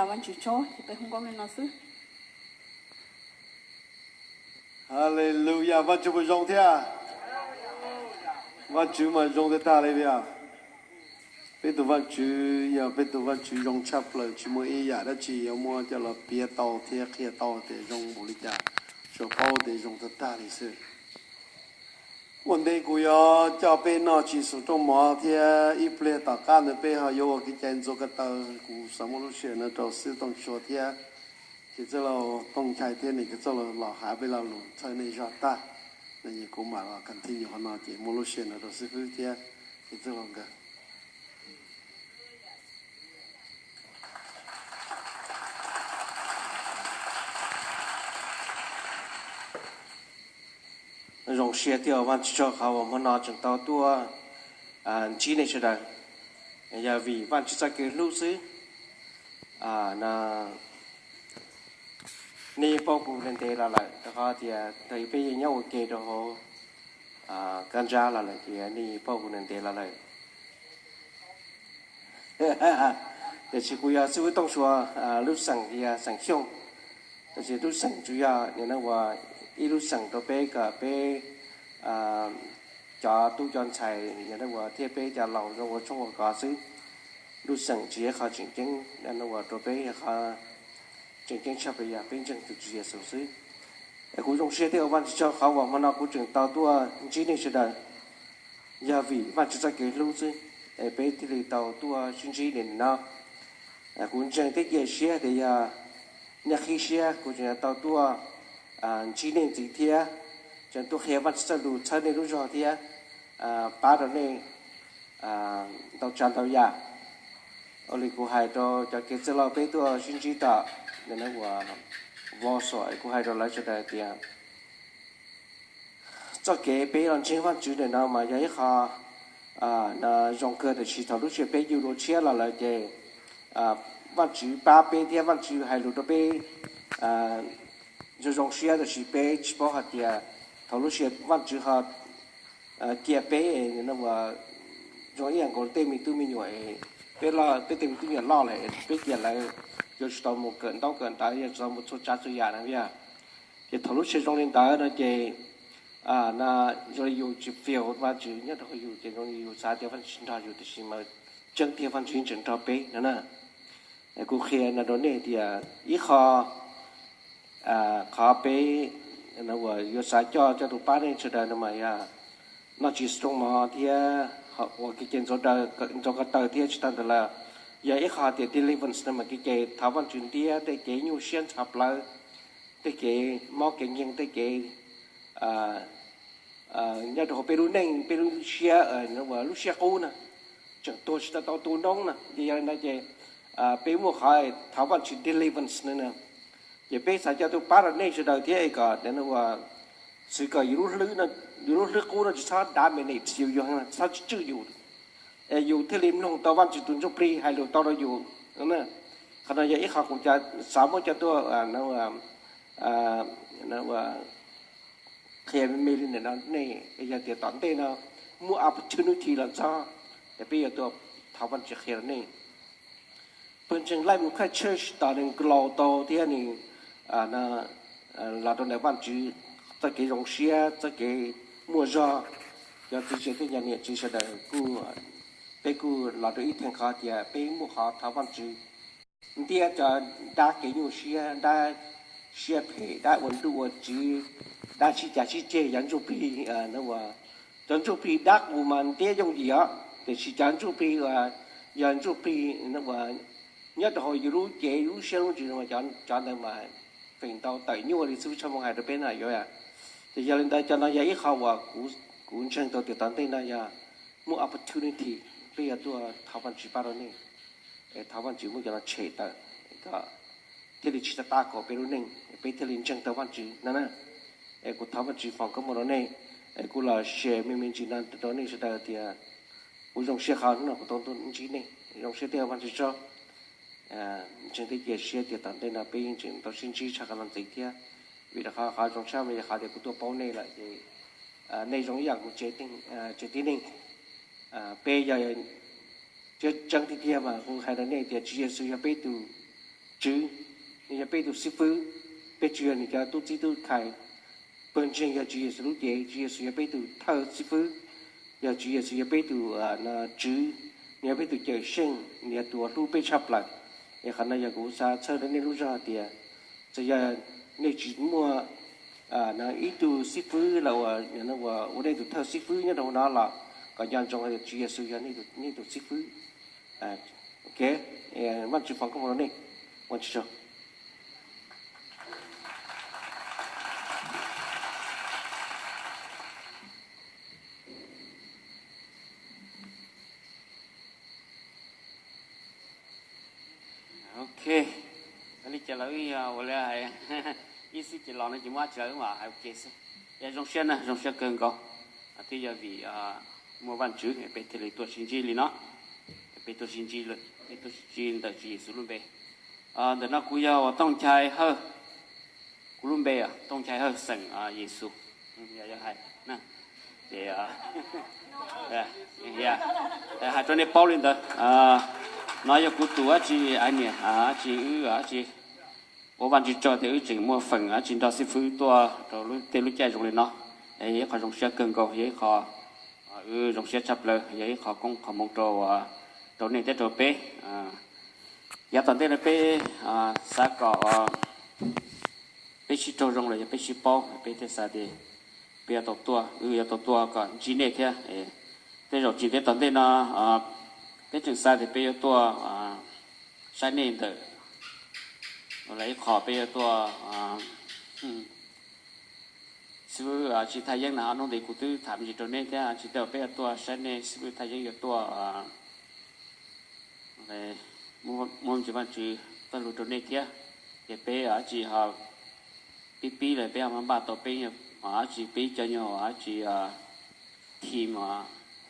Ua Vajtswv tsaug, ces peb hu nkauj li no xwb. Haleluya, Vajtswv puas zoo thiab? Vajtswv mas zoo tiag tiag li tiag. Peb tus Vajtswv yog peb tus Vajtswv zoo tshaj plaws, tsis muaj ib yam dab tsi yuav muab coj los piav tau thiab qhia tau tias zoo npaum li cas, tsuas paub tias zoo tag tag li xwb. Ua ntej kuv yuav coj peb noj txiv xus rooj mov thiab ib pliag tom qab ntawd peb ho yuav ua kev cai ntxuav ko taw, kuv xav muab lub sij hawm no rau xib hwb Tooj Sua thiab Kev Txwj Laug Tooj Nchai thiab niam Kev Txwj Laug los hais peb lo lus txhawb nej zog tag. No ces kuv mam los continue qhov no ces muab lub sij hawm no rau xib hwb thiab Kev Txwj Laug nkawd. Zoo siab thiab ua Vajtswv tsaug qhov uas hmo no tseem tau tuaj ntsib nej sawv daws. Yog vim Vajtswv txoj kev hlub xwb. Nej yeej paub kuv ntev ntev los lawm, rau qhov tias thaum peb yeej nyob ua ke rau hauv kab ntsab los lawm ces nej yeej paub kuv ntev ntev los lawm. Tiam sis kuv yog xib hwb Tooj Sua lub xeem yog xeem Xyooj, tab sis lub xeem tsuas yog nim no ua ib lub xeem rau peb kom peb cov tub cov ntxhais nim no ua thiab peb cov laus zoo ua tshoob ua kos xwb. Lub xeem tsis yog qhov tseem ceeb, nim no ua rau peb yog qhov tseem ceeb tshaj plaws yog peb ntseeg tus Tswv Yexus xwb. Kuv zoo siab thiab ua Vajtswv tsaug qhov uas hmo no kuv tseem tau tuaj ntsib nej sawv daws. Yog vim Vajtswv txoj kev hlub xwb es peb thiaj li tau tuaj sib ntsib li no. Kuv ntseeg thiab cia siab tias yog nej qhib siab kuv tseem yuav tau tuaj ntsib nej ntxiv thiab, tseem tuaj qhia Vajtswv txoj lus txhawb nej lub zog thiab pab rau nej ntau tsav ntau yam. Ua li kuv hais rau cov kev txwj laug peb tuaj sib ntsib tom nim no ua Vosov, kuv hais rau lawv sawv daws tias txoj kev peb los ntseeg Vajtswv ntawm no mas yog ib qho zoo kawg, tiam sis thaum lub sij hawm peb yug dua tshiab los lawm ces Vajtswv pab peb thiab Vajtswv hais lus rau peb zoo zoo siab, tiam sis peb tsis paub hais tias thaum lub sij hawm Vajtswv ho cia peb zoo ib yam nkaus tej me tub me nyuam, peb, peb tej me tub me nyuam loj lawm peb cia lawv yuav tsis tau mus kawm ntaub kawm ntawv, yuav tsis tau mus txhua tsav txhua yam na yog. Ces thaum lub sij hawm zoo li ntawd no ces zoo li yus tsis feel Vajtswv nyob rau hauv yus, ces zoo li yus xav tias Vajtswv tsis nrog yus, tiam sis mas tseeb tiag Vajtswv tseem nrog peb no na. Kuv qhia no rau nej tias ib qho, qhov peb uas yuav xav coj coj tus pab nej sawv daws no mas yog noj txiv xus rooj mov thiab ua kev cai ntxuav ko taw thiab tsis tag ntawd lawm, yog ib qho tias deliverance no mas kev cai thov Vajtswv ntiab tej kev nyuaj siab ntxhov plawv, tej kev mob kev nkeeg, tej kev nyob rau hauv peb lub neej, peb lub siab, lub siab qub na, tseem tuag tsis tau tau tu noob na. Ces yog li ntawd ces peb muaj qhov thov Vajtswv deliverance no na. Ces peb xav coj tuaj pab rau nej sawv daws thiab es kom ua xwv kom yus lub hlwb qub no tsis txhob dominate yus, yus txhob tswj yus, es yus thiaj li mloog tau Vajtswv tus Ntsuj Plig hais lus tau rau yus. Qhov no yog ib qho kuv xav muab coj tuaj qhia me me li ntawm no nej, yog tias tom ntej no muaj opportunity los txog, es peb yuav tuaj thov Vajtswv qhia rau nej. Pawg ntseeg Light Movement Church tau nws grow tau thiab nws los rau ntawm Vajtswv txoj kev zoo siab, txoj kev muaj zog. Cov txiv tsev thiab cov niam tsev sawv daws kuj, peb kuj los rau ib theem qhov tias peb muaj qhov thov Vajtswv ntiab cov dab kev nyuaj siab, dab siab phem, dab ua ntuj ua tsiv, dab sib cav sib ceg, cov ntsuj plig, cov ntsuj plig dab qus mas ntiab yooj yim os, tiam sis cov ntsuj plig uas yog ntsuj plig uas nyob rau hauv yus lub cev lub siab lub ntsws no, cov ntawd mas feem ntau tawm nyuaj li xib hwb Tshaj Moo hais rau peb na yuav. Ces yog li ntawd cov no yog ib qho uas kuv ntseeg tau tias tom ntej no yog muaj opportunity, peb yuav tuaj thov Vajtswv pab rau nej, thov Vajtswv muab cov no tshem tawm, thiaj li tsis tau tab kaum peb lub neej, peb thiaj li ntseeg tau Vajtswv no na. Es kuv thov Vajtswv foom koob hmoov rau nej, es kuv los share me me ntsis no rau nej sawv daws tias kuv zoo siab qhov hnub no kuv tau ntsib nej, zoo siab thiab Vajtswv tsaug. Ntseeg thiab cia siab tias tom ntej no peb yeej tseem tau sib ntsib tshaj qhov no ntxiv thiab, vim rau qhov qhov zoo tshaj mas yog qhov tias kuv tuaj paub nej lawm ces nej zoo ib yam kuv tsev tib neeg. Peb yog tseeb tiag tiag mas kuv hais rau nej tias Tswv Yexus yog peb tus tswv, nws yog peb tus xib fwb. Peb tsis yog nws cov tub txib tub khai. Pawg ntseeg yog Tswv Yexus lub cev, Tswv Yexus yog peb tus thawj xib fwb, yog Tswv Yexus yog peb tus tswv, nws yog peb tus cawm seej, nws yog tus uas hlub peb tshaj plaws. Es qhov no yog kuv xav txhawb rau nej lub zog hais tias, txawm yog nej tsis muaj ib tug xib fwb los ua nej tus thawj xib fwb nyob rau hauv no los kom nco ntsoov hais tias Tswv Yexus yog nej tus xib fwb. Ok, Vajtswv foom koob hmoov rau nej, ua tsaug. Ok, li cas lawv yog ua li hais ib xib ces los no ces muab dab tsi lawv mam hais ua ke xwb. Yog zoo siab na, zoo siab kawg nkaus, twb yog vim muaj Vajtswv peb thiaj li tuaj sib ntsib li no. Peb tuaj sib ntsib, peb tuaj sib ntsib ntawm Tswv Yexus lub npe. Ntawm no kuv yog uas Tooj Nchai Hawj, kuv lub npe Tooj Nchai Hawj xeem Yexus. Yog hais ces hais rau nej paub li ntawd. No yog kuv tus dab tsi, niam dab tsi, wb dab tsi, ua Vajtswv tsaug tias wb tseem muaj feem dab tsi nrog xib fwb tuaj rau tej lub caij zoo li no. Yog ib qho zoo siab kawg nkaus, yog ib qho wb zoo siab tshaj plaws, yog ib qho koob qho hmoov rau, rau nej thiab rau peb. Yav tom ntej no peb xav kom peb sib raug zoo los yog peb sib paub, peb thiaj xav tias peb yuav tau tuaj, wb yuav tau tuaj kom ntsib nej thiab. Tej zaum tsis ntev tom ntej no peb tseem xav tias peb yuav tuaj saib nej ntawm, los ib qho peb yuav tuaj, xib fwb Thaj Yeeb na, hnub ntawd kuv twb tham me ntsis rau nej thiab, tsis tas peb yuav tuaj saib nej, xib fwb Thaj Yeeb yuav tuaj muab ntsis Vajtswv txoj lus rau nej thiab. Ces peb dab tsi ho pib pib los peb ho npaj tau peb dab tsi, peb cov nyuag dab tsi team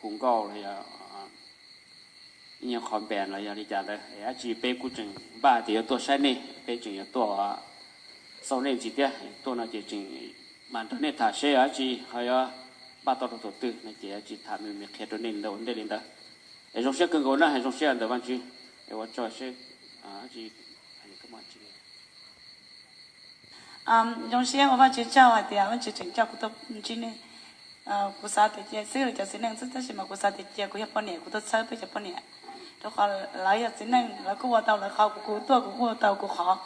hu nkauj los yog ib nyuag qhov npe los yog li cas ntawd, dab tsi peb kuj tseem npaj tias yuav tuaj saib nej, peb tseem yuav tuaj xauj nej ntxiv thiab. Tuaj no ces tseem mam nrog nej tham seb dab tsi ho yuav npaj tau rau thaum twg no ces dab tsi tham me me qhia rau nej ntawd ua ntej li ntawd. Es zoo siab kawg nkaus na, zoo siab ntawm Vajtswv, es ua tsaug seb dab tsi. Zoo siab ua Vajtswv tsaug hais tias Vajtswv tseem coj kuv tuaj ntsib nej. Kuv xav tias cia xwb los cov txiv neej xwb, tab sis mas kuv xav tias cia kuv yog poj niam kuv tuaj txhawb peb cov poj niam, rau qhov lawv yog txiv neej lawv kuj ua tau lawv qhov, kuv tuaj kuv kuj ua tau kuv qhov.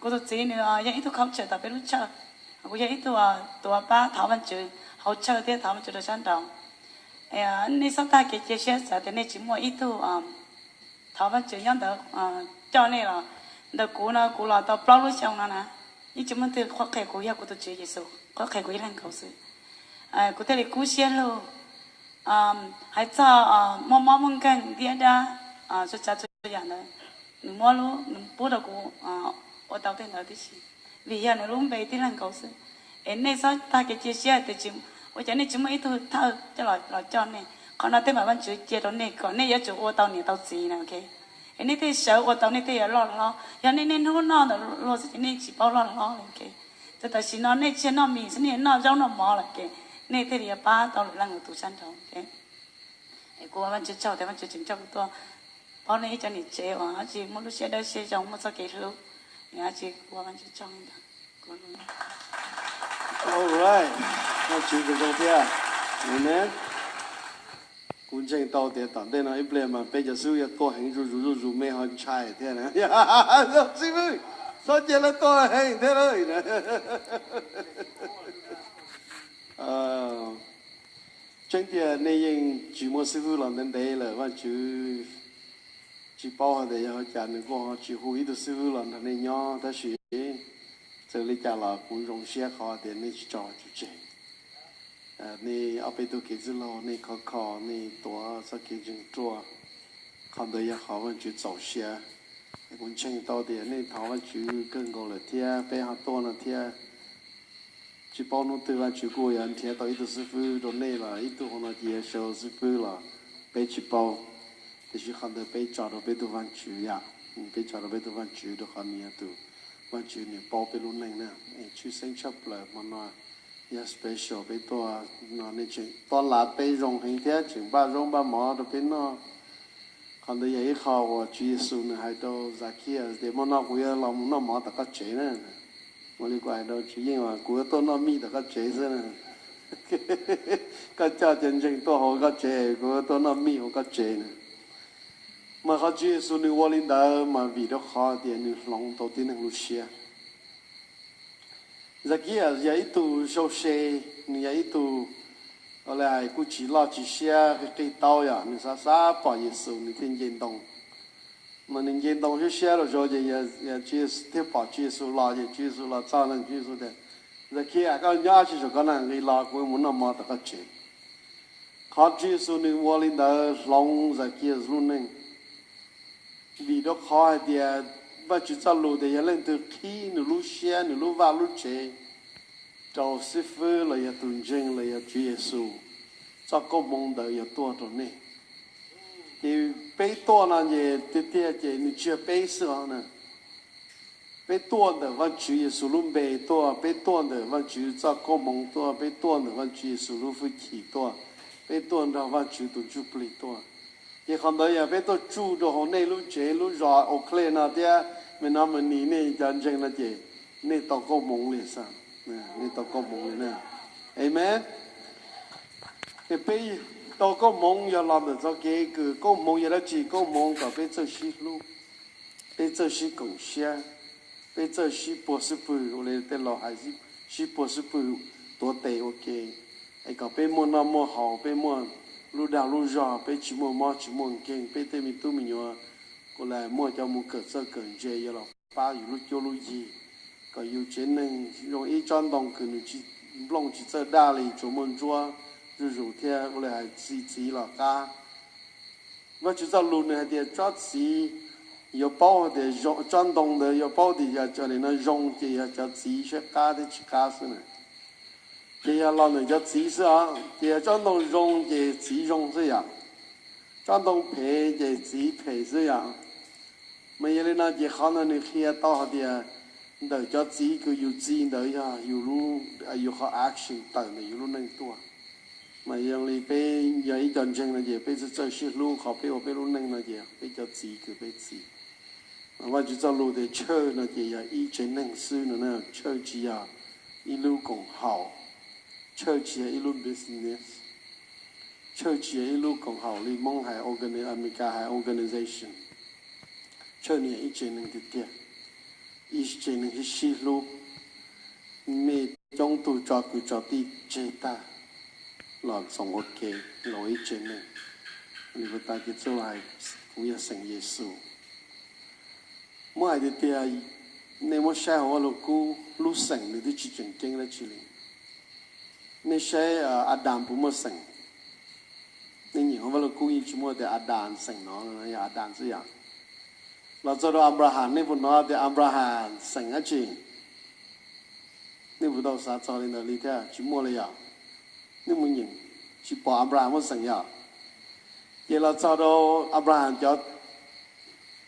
Kuv tus txiv nws yog ib tug coach tom peb lub church, kuv yog ib tug tuav pab thov Vajtswv hauv church thiab thov Vajtswv rau sab nraud. Nej txhob tag kev cia siab txawm tias nej tsis muaj ib tug thov Vajtswv nyob ntawd coj nej los. Ntawm kuv no kuv los tau plaub lub xyoo no na, yeej tsis muaj leej twg qhuab qhia kuv, yog kuv tus Tswv Yexus qhuab qhia kuv ib leeg nkaus xwb. Kuv thiaj li kub siab lug. Hais txog muaj mob muaj nkeeg ntiab dab, txhua tsav txhua yam ntawd, nws muab lub, nws pub rau kuv ua tau tej ntawd tib si, vim yog nws lub npe tib leeg nkaus xwb. Es nej txhob tag kev cia siab tias ua cas nej tsis muaj ib tug thawj coj los coj nej. Qhov no tej mam Vajtswv cia rau nej kom nej yuav tsum ua tau niam tau txiv na, ok. Es nej thiaj sawv ua tau, nej thiaj yuav loj hlob. Yog nej niaj hnub noj ntawm luag xwb ces nej tsis paub loj hlob li, ok. Txawm tam sim no nej tsis noj mis xwb, nej noj zaub noj mov lawm ces nej thiaj li yuav pab tau lwm leej lwm tus sab nraud, ok. Es kuv ua Vajtswv tsaug tias Vajtswv tseem coj kuv tuaj pab nej ib cov niam tsev uas dab tsi muaj lub siab dawb siab zoo, muaj txoj kev hlub, es dab tsi kuv ua Vajtswv tsaug li ntawd. Vajtswv tseem zoo thiab. Amen. Kuv ntseeg tau tias tom ntej no ib pliag mas peb cov xib fwb yuav tuaj heev zuj zus zuj zus, mej ho ntshai thiab na. Xib fwb, txhob cia lawv tuaj heev thiab lawm. Tseeb tias nej yeej tsis muaj xib fwb los ntev ntev lawm, Vajtswv tsis paub hais tias yog ua cas nws kuj ho tsis hu ib tug xib fwb los nrog nej nyob, tab sis txawm li cas los kuv zoo siab qhov tias nej tsis tso Vajtswv tseg. Nej ob peb tug kev txwj laug, nej khov kho, nej tuav txoj kev ntseeg ruaj, qhov ntawd yog qhov Vajtswv txaus siab. Kuv ntseeg tau tias nej thov Vajtswv kawg nkaus lawm thiab peb ho tuaj no thiab. Tsis paub hnub twg Vajtswv kuj yuav nrhiav tau ib tug xib fwb rau nej los ib tug hauv no ces yog sawv xib fwb los peb tsis paub. Tiam sis qhov ntawd peb tso rau peb tus Vajtswv yom, peb tso rau peb tus Vajtswv rau qhov nws yog tus Vajtswv nws paub peb lub neej na. Es tshwj xeeb tshaj plaws hmo no yog special peb tuaj no, nej tseem tuaj lav peb zoo heev thiab tseem npaj zaub npaj mov rau peb noj. Qhov ntawd yog ib qho uas Tswv Yexus nws hais rau Zakias tias, Hmo no kuv yuav los mus noj mov tom koj tsev na. Ua li kuv hais rau Tswv Yeej as, Kuv yuav tuaj noj mij tom koj tsev xwb na. Koj coj cov ntseeg tuaj hauv koj tsev, kuv yuav tuaj noj mij hauv koj tsev na. Mas qhov Tswv Yexus nws ua li ntawd mas vim rau qhov tias nws hloov tau tib neeg lub siab. Zakias yog ib tug sau se, nws yog ib tug, ua li hais, kuj tsis loj tsis siab, qig qig taub, yog nws xav xav pom Yexus nws thiaj nce ntoo. Mas nws nce ntoo siab siab rau saud ces thiaj pom Tswv Yexus los, ces Tswv Yexus los txog no Tswv Yexus tias, Zakias, koj nyob tsis saum koj na, nqis los kuv mus noj mov tom koj tsev. Qhov Tswv Yexus nws ua li ntawd hloov Zakias lub neej, vim rau qhov hais tias Vajtswv txoj lus tias yog leej twg qhib nws lub siab nws lub vaj lub tsev rau xib fwb los yog tus ntseeg los yog Tswv Yexus, txoj koob hmoov ntawd yuav tuaj rau nej. Ces peb tuaj no ces tiag tiag ces nws tsis yog peb xwb os na. Peb tuaj ntawm Vajtswv Yexus lub npe tuaj, peb tuaj ntawm Vajtswv txoj koob hmoov tuaj, peb tuaj ntawm Vajtswv Yexus lub hwj chim tuaj, peb tuaj nrog Vajtswv tus Ntsuj Plig tuaj. Ces qhov ntawd yog peb tuaj tsuj rau hauv nej lub tsev lub zos Oakland no thiab Menominee, nej cov ntseeg no ces nej tau koob hmoov li xwb, nej tau koob hmoov li na. Amen. Ces peb tau koob hmoov yog los ntawm txoj kev kws, koob hmoov yog dab tsi? Koob hmoov kom peb txawj sib hlub, peb txawj sib koom siab, peb txawj sib puag xwb pwg, ua li tej laus hais, sib puag xwb pwg tuav tes ua ke, es kom peb muaj noj muaj haus, peb muaj lub dag lub zog, peb tsis muaj mob tsis muaj nkeeg, peb tej me tub me nyuam kuj lam muaj cov mus kawm txawj kawm ntse yuav los pab yus lub cuab lub yig, kom yus tsev neeg zoo ib tsob ntoo kws nws tsis, nplooj tsis txawj daj li, tsuas muaj ntsuab zuj zus thiab ua li hais txi txiv los qab. Vajtswv txoj lus nws hais tias tsob txiv yuav paub hais tias, tsob ntoo ntawd yuav paub tias yog cov no zoo ces yog cov txiv saib qab thiab tsis qab xwb na. Ces yog los ntawm cov txiv xwb os, ces yog tsob ntoo zoo ces txiv zoo xwb yom, tsob ntoo phem ces txiv phem xwb yom. Mas yog li no ces qhov no nws qhia tau hais tias ntawm cov txiv kws yus txi ntawd yog yus, yus qhov action tawm ntawm yus lub neej tuaj. Mas yog li peb yog ib co ntseeg no ces peb txawj txawj sib hlub, qhov peb ua peb lub neej no ces peb cov txiv kws peb txi. Mas Vajtswv txoj lus tias church no ces yog ib tsev neeg xwb no na, church tsis yog ib lub koom haum, church tsis yog ib lub business, church tsis yog ib lub koom haum li Hmoob hais, Amelikas hais organization. Church nws yog ib tsev neeg tiag tiag, ib tsev neeg sib sib hlub, mej coob tug tso kwv tso tij tseg tag los txoos ua ke los ua ib tsev neeg. Li puas tas ces txuj hais kuv yog xeem Yexus. Muab hais tiag tiag, nej muab saib hauv Vaj Lug Kub lub xeem nws twb tsis tseem ceeb dab tsi li. Nej saib Adas puas muaj xeem? Nej nyeem hauv Vaj Lug Kub yeej tsis muaj tias Adas xeem no, yog Adas xwb yom. Los txog rau Anplahas, nej puas hnov tias Anplahas xeem dab tsi? Nej puas tau xav txog li ntawd li thiab? Tsis muaj li yom. Nej mus nyeem, tsis pom Anplahas muaj xeem yom. Ces los txog rau Anplahas cov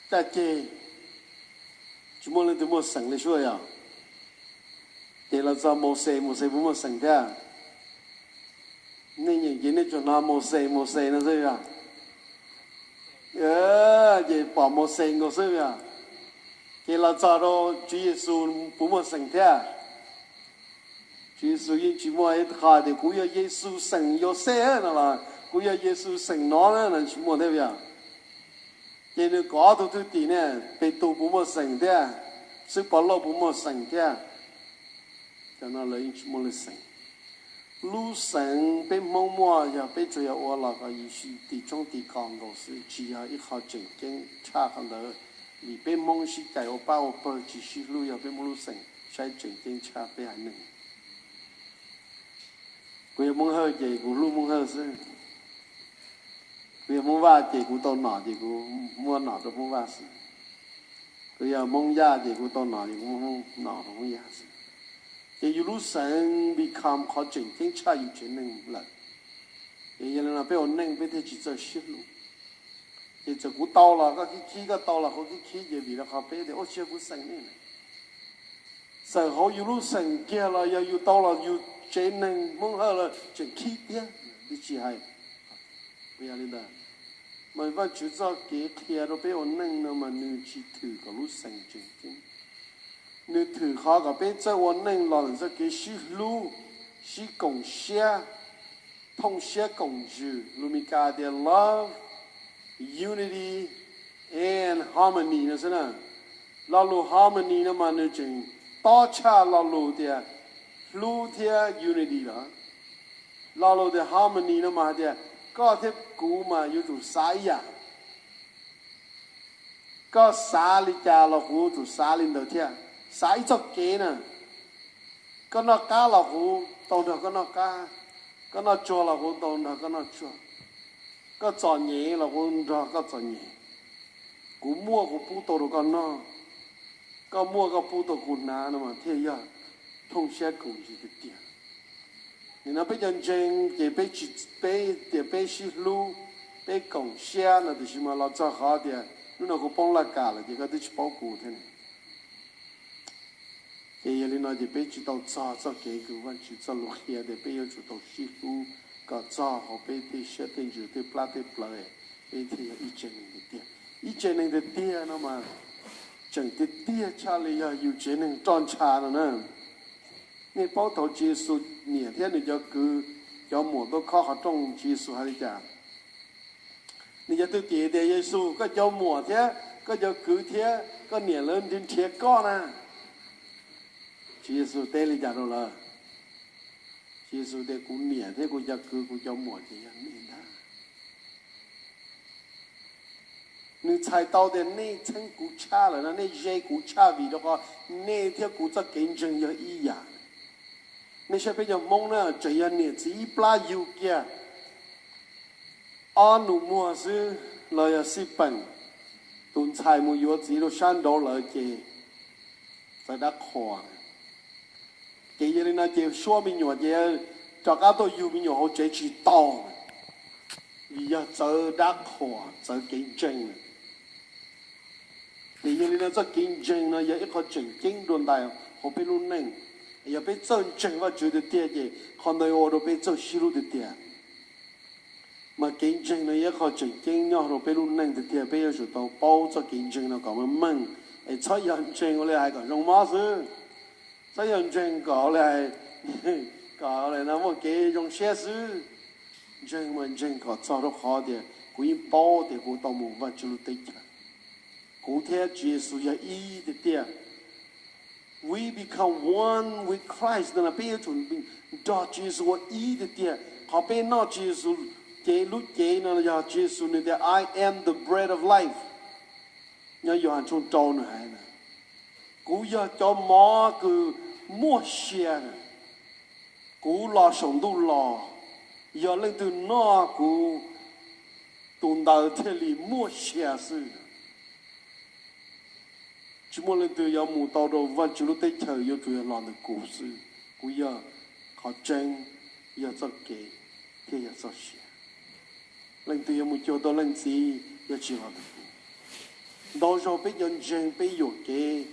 caj ceg, tsis muaj leej twg muaj xeem li suab yom. Ces los txog Mauxes, Mauxes puas muaj xeem thiab? Nej nyeem ces nej tsuas hnov Mauxes, Mauxes no xwb yom. Ces pom Mauxes nkaus xwb yom. Ces los txog rau Tswv Yexus puas muaj xeem thiab? Tswv Yexus yeej tsis muaj ib qho tias kuv yog Yexus xeem Yauxej no los kuv yog Yexus xeem no na, tsis muaj thiab yom. Ces nws kov ob tug thwj tim ne, Petus puas muaj xeem thiab? Xib Pov Lauj puas muaj xeem thiab? Cov no lawv yeej tsis muaj lub xeem. Lub xeem peb Hmoob muaj yog peb tsuas yog ua los kom yus tim tshoob tim kos nkaus xwb, tsis yog ib qho tseem ceeb tshaj qhov ntawd. Vim peb Hmoob sib cais ua pab ua pawg tsis sib hlub, yog peb muaj lub xeem saib tseem ceeb tshaj peb haiv neeg. Kuv yog Hmoob Hawj ces kuv hlub Hmoob Hawj xwb. Kuv yog Hmoob Vaj ces kuv tau nom ces kuv muab nom rau Hmoob Vaj xwb. Kuv yog Hmoob Yaj ces kuv tau nom ces kuv muab nom rau Hmoob Yaj xwb. Ces yus lub xeem become qhov tseem ceeb tshaj yus tsev neeg lawm. Ces yog li no peb ua neej peb thiaj tsis txawj sib hlub. Ces txawm kuv tau los koj khib khib, koj tau los kuv khib khib, ces vim rau qhov peb tias ua tsis yog kuv xeem ne. Txawm hauv yus lub xeem kiag los yog yus tau los yus tsev neeg Hmoob Hawj los tseem khib thiab, twb tsis hais. Yog li ntawd, Mas Vajtswv txoj kev qhia rau peb ua neej no mas nws tsis thwm kom lub xeem tseem ceeb. Nws thwm qhov kom peb txawj ua neej los ntawm txoj kev sib hlub, sib koom siab, thooj siab koom ntsws. Lus Mis Kas tias love, unity and harmony no xwb na. Lo lus harmony no mas nws tseem tob tshaj lo lus tias hlub thiab unity lawm. Lo lus tias harmony no mas hais tias koj thiab kuv mas yuav tsum xav ib yam. Koj xav li cas los kuv tsum xav li ntawd thiab. Xav ib txoj kev na, koj noj qab los kuv tau nrog koj noj qab, koj noj tsuag los kuv tau nrog koj noj tsuag, koj txom nyem los kuv nrog koj txom nyem. Kuv muaj kuv pub tau rau koj noj, koj muaj koj pub tau kuv hnav no mas thiaj yog thooj siab koom ntsws tiag tiag. Nim no peb cov ntseeg ces peb tsis, peb tias peb sib hlub, peb koom siab no tiam sis mas los txog qhov tias hnub no kuv poob laj kam lawm ces koj twb tsis paub kuv thiab ne. Ces yog li no ces peb tsis tau txog txoj kev kws Vajtswv txoj lus qhia tias peb yuav tsum tau sib hlub kom txog hauv peb tej siab tej ntsws tej plab tej plawv, peb thiaj yog ib tsev neeg tiag tiag. Ib tsev neeg tiag tiag no mas tseem tiag tiag tshaj li yog yus tsev neeg roj ntsha no na. Nej paub thaum Tswv Yexus niam thiab nws cov kwv, cov muam tuaj khob qhov rooj, Tswv Yexus hais li cas? Nws cov thwj tim tias, Yexus, koj cov muam thiab koj cov kwv thiab koj niam lawv nrhiav koj na. Tswv Yexus teb li cas rau lawv? Tswv Yexus tias, kuv niam thiab kuv cov kwv, kuv cov muam ces yog nej ntag. Nws txhais tau tias nej txheeb kuv tshaj lawm no, nej ze kuv tshaj vim rau qhov nej thiab kuv txoj kev ntseeg yog ib yam. Nej saib peb cov Hmoob na, tseem yog niam txiv ib plab yug kiag, ob nus muag xwb los yog xij peem, tus ntxhais mus yuav txiv rau sab nraud lawm ces txawv dab qhuas. Ces yog li no ces suab me nyuam ces rov qab tuaj yug me nyuam hauv tsev tsis tau, vim yog txawv dab qhuas, txawv kev ntseeg. Ces yog li no txoj kev ntseeg no yog ib qho tseem ceeb dua ntais hauv peb lub neej. Yog peb txawj ntseeg Vajtswv tiag tiag ces qhov ntawd ua rau peb txawj sib hlub tiag tiag. Mas kev ntseeg no yog ib qho tseem ceeb nyob rau peb lub neej tiag tiag. Peb yuav tsum tau paub txoj kev ntseeg no kom meej meej, es txhob yog ntseeg ua li hais kom zoo mob xwb, txhob yog ntseeg kom ua li hais, kom ua li no muaj kev zoo siab xwb. Ntseeg mas ntseeg kom txog rau qhov tias kuv yeej paub tias kuv tau mus Vajtswv lub teb chaws, kuv thiab Tswv Yexus yog ib tiag tiag. We become one with Christ no, peb yuav tsum nrog Tswv Yexus ua ib tiag tiag. Qhov peb noj Tswv Yexus cev, lub cev no yog Tswv Yexus nws tias, I am the bread of life. Nyob Yauhas tshooj rau nws hais na, kuv yog cov mov kws muaj sia, kuv los saum ntuj los, yog leej twg noj kuv tus ntawd thiaj li muaj sia xwb. Tsis muaj leej twg yuav mus tau rau Vajtswv lub teb chaws, yuav tsum yog los ntawm kuv xwb. Kuv yog qhov tseeb, yog txoj kev, thiab yog txoj sia. Leej twg yuav mus cuag tau Leej Txiv yog tsis los ntawm kuv. Ntau zaug peb cov ntseeg peb yuam kev,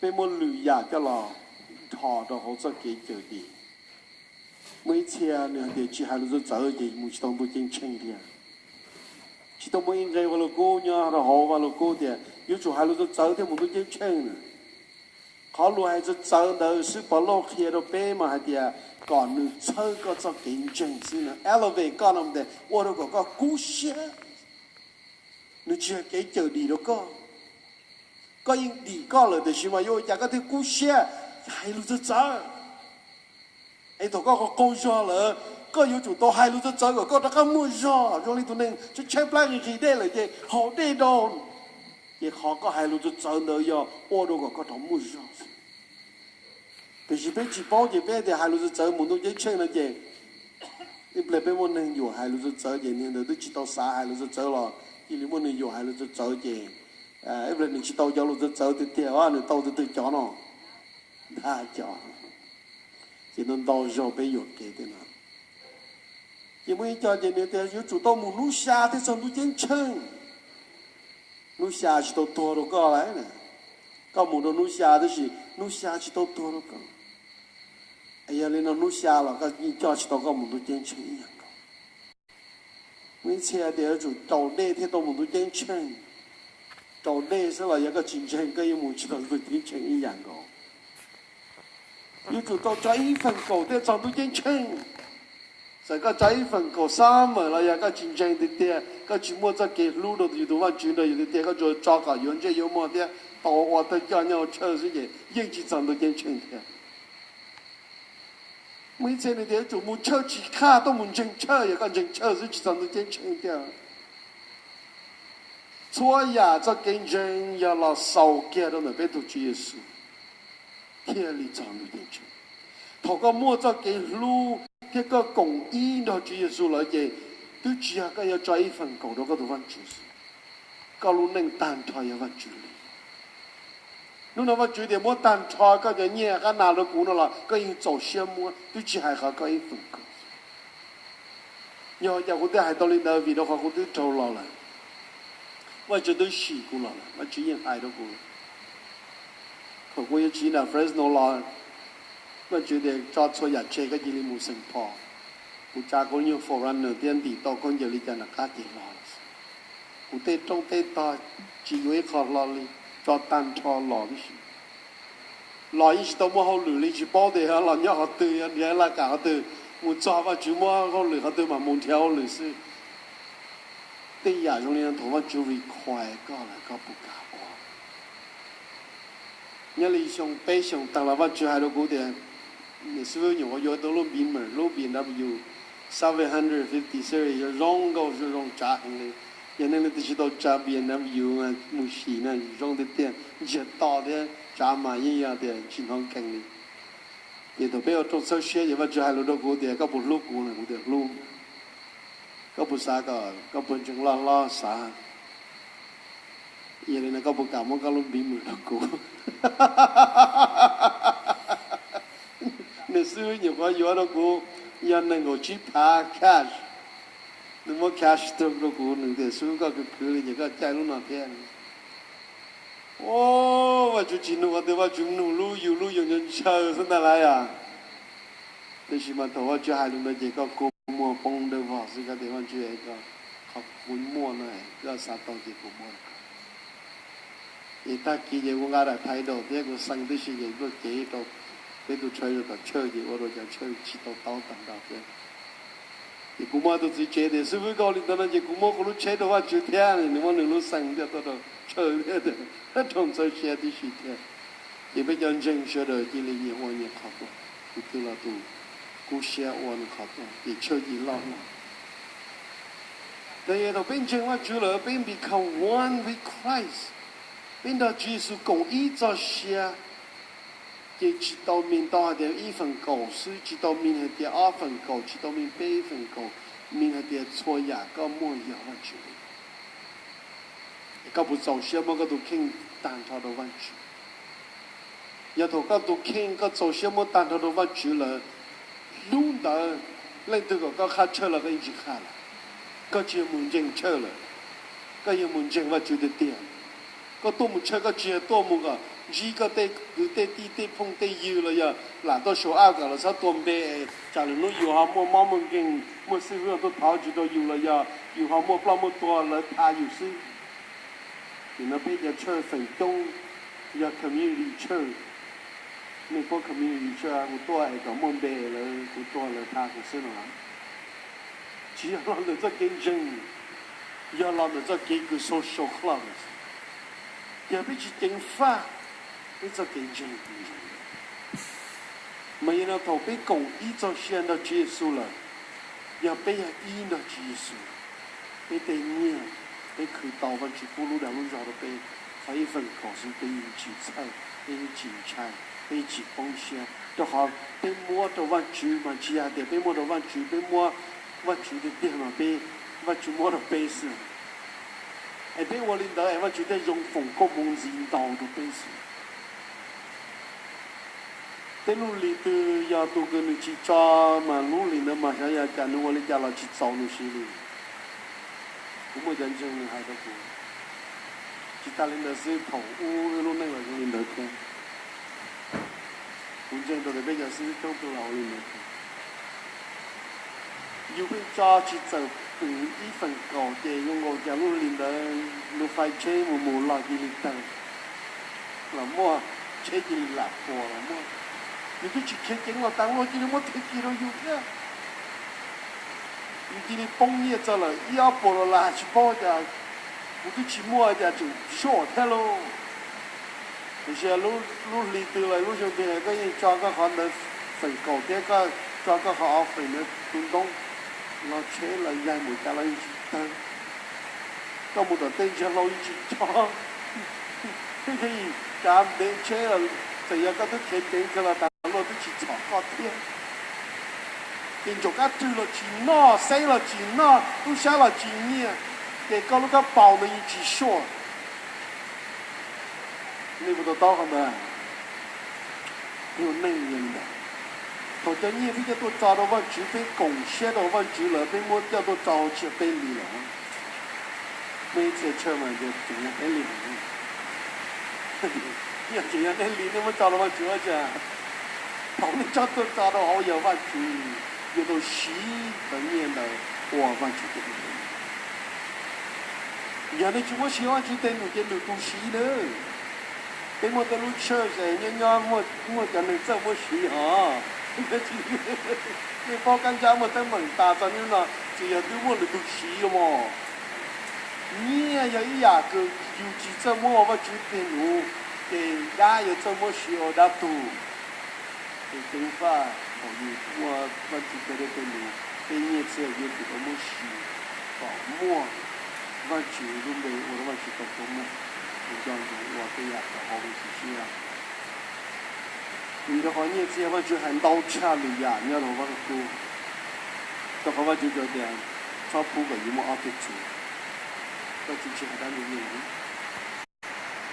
peb muab lwm yam coj los dhos rau hauv txoj kev cawm dim. Muaj ib txhia nws hais tias tsis hais lus txawv txawv ces mus tsis tau ntuj ceeb tsheej thiab. Tsis tau muaj ib nqe Vaj Lug Kub nyob rau hauv Vaj Lug Kub tias yuav tsum hais lus txawv txawv thiaj mus ntuj ceeb tsheej na. Qhov lus hais txawv txawv ntawd xwb Pov Lauj qhia rau peb mas hais tias kom nws txhawb koj txoj kev ntseeg xwb na, elevate koj no tias ua rau kom koj kub siab. Nws tsis yog kev cawm dim rau koj. Koj yeej dim koj lawm tiam sis mas yuav ua cas koj thiaj kub siab? Hais lus txawv txawv. Es thaum koj qaug qaug zog lawm, koj yuav tsum tau hais lus txawv txawv kom koj rov qab muaj zog zoo li tus neeg tshaib tshaib plab nqhis nqhis dej lawm ces haus dej rau. Ces qhov koj hais lus txawv txawv ntawd yog ua rau kom koj rov muaj zog xwb. Tiam sis peb tsis paub ces peb tias hais lus txawv txawv mus ntuj ceeb tsheej no ces ib pliag peb muaj neeg yuam hais lus txawv txawv ces niag ntawd twb tsis tau xav hais lus txawv txawv los cia li muaj neeg yuam hais lus txawv txawv ces ib pliag nws tsis tau cov lus txawv txawv tiag tiag, nws tau twg twg cov no, ntag cov. Ces ntau ntau zaug peb yuam kev tej no. Ces muaj ib co ces nws tias yuav tsum tau mus hnub xya thiaj txog ntuj ceeb tsheej. Hnub xya tsis tau tuag rau koj lawm. Koj mus rau hnub xya tab sis hnub xya tsis tau tuag rau koj. Yog li no hnub xya los koj yeej coj tsis tau koj mus ntuj ceeb tsheej ib yam nkaus. Muaj ib txhia tias yuav tsum raus dej thiaj tau mus ntuj ceeb tsheej. Raus dej xwb los yog koj tsis ntseeg koj yeej mus tsis tau ntuj ceeb tsheej ib yam nkaus. Yuav tsum tau tso ib feem kaum thiaj txog ntuj ceeb tsheej. Txawm koj tso ib feem kaum xab mawm los yog koj tsis ntseeg tiag tiag, koj tsis muaj txoj kev hlub rau yus tus Vajtswv nrog yus tiag tiag, koj tsuas tso kom yuav ntsej yuav muag thiab tau ua thawj coj nyob hauv church xwb ces yeej tsis txog ntuj ceeb tsheej thiab. Muaj ib txhia nws tias yuav tsum mus church tsis khaj, tuaj mus ntseeg church, yog koj ntseeg church xwb tsis txog ntuj ceeb tsheej thiab. Txhua yam txoj kev ntseeg yog los xaus kiag rau ntawm peb tus Tswv Yexus thiaj li txog ntuj ceeb tsheej. Thaum koj muaj txoj kev hlub thiab koj koom ib nrog Tswv Yexus lawm ces twb tsis yog koj yuav tso ib feem kaum rau koj tus Vajtswv xwb, koj lub neej tag nrho yog Vajtswv li. Hnub no Vajtswv tias muab tag nrho koj cov nyiaj qab nas rau kuv no los koj yeej txaus siab muab, twb tsis hais qhov koj ib feem kaum. Yog cas kuv thiaj hais tau li ntawd? Vim rau qhov kuv twb raug los lawm. Vajtswv twb sim kuv los lawm, Vajtswv yeej hais rau kuv. Thaum kuv yuav tsiv nram Fresno los, Vajtswv tias tso txhua yam tseg koj cia li mus Saint Paul. Kuv tsav kuv nyuag forerunner thiab ntim tau khaub ncaws li cas nram qab ces los. Kuv tej rooj tej tog tsis yuav ib qho hlo li, tso tag nrho los tib si. Los yeej tsis tau muaj hauj lwm li, tsis paub tias los nyob qhov twg, nrhiav laj kam qhov twg, mus txog Vajtswv muab hauj lwm qhov twg mam mus nrhiav hauj lwm xwb. Tej yam zoo li no thaum Vajtswv require koj lawm koj puas kam ua? Nyob li xyoo peb xyoos tag los Vajtswv hais rau kuv tias, niam xib hwb nyuam qhuav yuav tau lub Beamer, lub B M W seven hundred fifty series, yog zoo nkauj zoo tsav heev li. Yog nej leej twg tsis tau tsav B M W mus sim na, zoo tiag tiag, ntsiag to thiab tsav mas yeej yog tias tsis hnov nkees li. Ces thaum peb ua rooj txhawb siab ces Vajtswv hais lus rau kuv tias koj puas hlub kuv no, kuv tias hlub. Koj puas xav kom koj puas ntseeg loj hlob xav? Yog li no koj puas kam muab koj lub Beamer rau kuv? Niam xib hwb nyuam qhuav yuav rau kuv yog nees nkaum tsib phav cash. Nws muab cash rau kuv, nws tias xib hwb koj khwv khwv li ces koj caij lub no thiab. Ua, Vajtswv tsis nug qhov twg, Vajtswv nug lub yus lub yoos ntshaw xwb ntag lauj yom. Tiam sis mas thaum Vajtswv hais lus ntawd ces koj kua muag poob dawb vog xwb, koj tias Vajtswv, koj, qhov kuv muaj no koj xav tau ces kuv muab rau koj. Ces tag kis ces kuv nqa daim title thiab kuv xeev tib si ces tuaj cev rau peb tus treasurer kom tsawj ces ua rau cov tsawj tsis tau taub tag nrho thiab. Ces kuv muab tus txiv tsev tias xib hwb koj ua li ntawd no ces kuv muab kuv lub tsheb rau Vajtswv thiab, nws muab nws lub xeev thiaj tuaj rau tsawj thiab, rau ntxhawb siab tib si thiab. Ces peb cov ntseeg sawv daws cia li nyias ua nyias qhov tuaj, tus twg los tus kub siab ua nws qhov tuaj ces tsawj cia li loj loj. Ces thaum peb ntseeg Vajtswv lawm peb become one with Christ, peb nrog Tswv Yexus koom ib txoj sia. Ces tsis tau mean tau hais tias ib feem kaum xwb, tsis tau mean hais tias ob feem kaum, tsis tau mean peb ib feem kaum, mean hais tias txhua yam koj muaj yog Vajtswv li. Koj puas txaus siab muab koj tus kheej tag nrho rau Vajtswv? Yog thaum koj tus kheej koj txaus siab muab tag nrho rau Vajtswv lawm, hnub ntawd leej twg kom koj qhaj church los koj yeej tsis qhaj lawm. Koj tsis yog mus ntseeg church lawm, koj yog mus ntseeg Vajtswv tiag tiag. Koj tuaj mus church koj tsis yog tuaj mus kom ntsib koj tej kwv tej tij tej phooj tej ywg los yog lam tuaj show up kom lawv txhob tua npe, tsam lwm hnub yus ho muaj mob muaj nkeeg, muaj xib hwb tuaj thov Vajtswv rau yus los yog yus ho muaj ploj muaj tuag lawv tha yus xwb. Nim no peb cov church feem coob yog community church. Nej paub community church, kuv tuaj es kom muaj npe lawv, kuv tuag lawv tha kuv xwb no. Tsis yog los ntawm txoj kev ntseeg, yog los ntawm txoj kev kws social club. Yog peb tsis ceev faj peb txoj kev ntseeg, mas yog no thaum peb koom ib txoj sia nrog Tswv Yexus lawm, yog peb yog ib nrog Tswv Yexus, peb tej nyiaj peb khwv tau, Vajtswv pub lub dag lub zog rau peb, qhov ib feem kaum xwb peb yeej tsis txhawj, peb yeej tsis ntshai, peb yeej tsis poob siab, rau qhov peb muab rau Vajtswv mas tsis yog hais tias peb muab rau Vajtswv, peb muab Vajtswv tiag tiag mas peb, Vajtswv muab rau peb xwb. Es peb ua li ntawd es Vajtswv thiaj zoo foom koob hmoov ntxiv ntau rau peb xwb. Tej lub lis twg yog tus kws nws tsis tso, mas lub lis ntawd mas xyov yog cas nws ua li cas los tsis txaus nws siv li. Kuv muaj cov ntseeg nws hais rau kuv. Tsis tas li ntawd xwb, thaum ub wb lub neej los zoo li ntawd thiab. Kuv ntseeg rau tias peb cov xib hwb coob tug los ua li ntawd thiab. Yus pheej tso tsis txawm ib feem kaum ces zoo nkaus cas lub hli ntawd lub fais tsheb mus mus los cia li tawg los muaj, tsheb cia li lam puas los muaj. Nws twb tsis khiav ceev los tas luaj cia li muab thwj kis rau yus thiab. Yus cia li poob nyiaj txog lawm ib ob puas dollar tsis paub cas, kuv twb tsis muaj cas tseem sure thiab lauj. Tiam sis lub hli twg los lub xyoo twg los koj yeej tso koj qhov ntawd feem kaum thiab koj tso koj qhov offer ntawd tu ntoob, los tsheb los yaig mus cas los yeej tsis tawg. Koj mus tom tej ntsia hlau yeej tsis co, kav ntev tsheb los txawm yog koj twb khiav ceev kawg los tas luaj twb tsis txhom koj thiab. Ces ntsaum kab rwg los tsis noj, xeb los tsis noj, tub sab los tsis nyiaj, ces koj lub kab paus ntawd yeej tsis sure. Nej puas to taub qhov ntawd? Ua neej yog li ntawd, thaum cov nyiaj peb coj tuaj tso rau Vajtswv, peb koom siab rau Vajtswv lawm peb muab coj tuaj tso hauv tsiaj peb li lawm. Muaj ib txhia chaw mas yog tseem yog peb li, yog tseem yog nej li nej muab tso rau Vajtswv ua cas? Thaum nej tso tuaj tso rau hauv yog Vajtswv yuav tau siv cov nyiaj ntawd ua Vajtswv tej num. Yog nej tsis muab siv Vajtswv tej num ces nws tus siv nawb. Peb muaj tej lub church nyob nyob muaj cov neeg txawj muab siv hos. Nej paub kab ntsab muaj teeb meem tas txog niaj no, tsis yog twb muaj lwm tus siv mos. Nyiaj yog ib yam kws yus tsis txawj muab ua Vajtswv tej num, ces dab yuav txawj muab siv ua dab tug. Ces ceev faj thaum yus muaj Vajtswv tej num, tej nyiaj txiag yuav tsum tau muab siv kom muaj Vajtswv lub npe ua rau Vajtswv tau koob meej, nco ntsoov ua tej yam kom haum Vajtswv siab. Vim rau qhov nyiaj txiag Vajtswv hais ntau tshaj lwm yam nyob rau Vajluskub, rau qhov Vajtswv tau tias txhob pub kom yus muaj ob tug tswv. Vajtswv tsis hais dab ntxwg nyoog,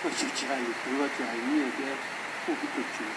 Vajtswv tsis hais lwm tus, Vajtswv hais nyiaj thiab pub ib tug tswv.